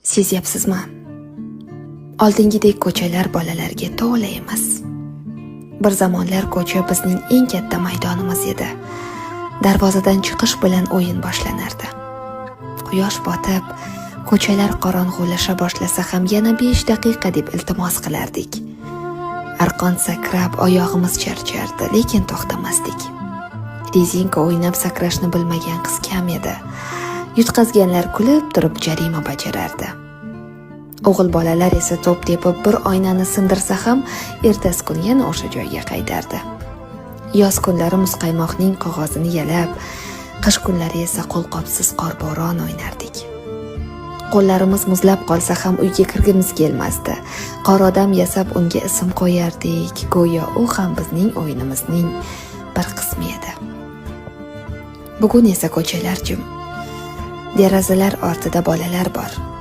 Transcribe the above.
Sezyapsizmi? Oldingidek ko'chalar bolalarga to'la emas. Bir zamonlar ko'cha bizning eng katta maydonimiz edi. Darvozadan chiqish bilan o'yin boshlanardi. Quyosh botib, ko'chalar qorong'ulasha boshlasa ham yana 5 daqiqa deb iltimos qilardik. Arqon sakrab oyog'imiz charchardi, lekin to'xtamasdik. Rezinka o'ynab sakrashni bilmagan qiz kam edi. Yutqazganlar kulib turib jarima bajarardi. O'g'il bolalar esa to'p tepib bir oynani sindirsa ham ertasi kuni yana o'sha joyga qaytardi. Yoz kunlari muzqaymoqning qog'ozini yalab, qish kunlari esa qo'lqopsiz qorbo'ron o'ynardik. Qo'llarimiz muzlab qolsa ham uyga kirgimiz kelmasdi. Qor odam yasab unga ism qo'yardik, go'yo u ham bizning o'yinimizning bir qismi edi. Bugun esa ko'chalar jim. Derazalar ortida bolalar bor.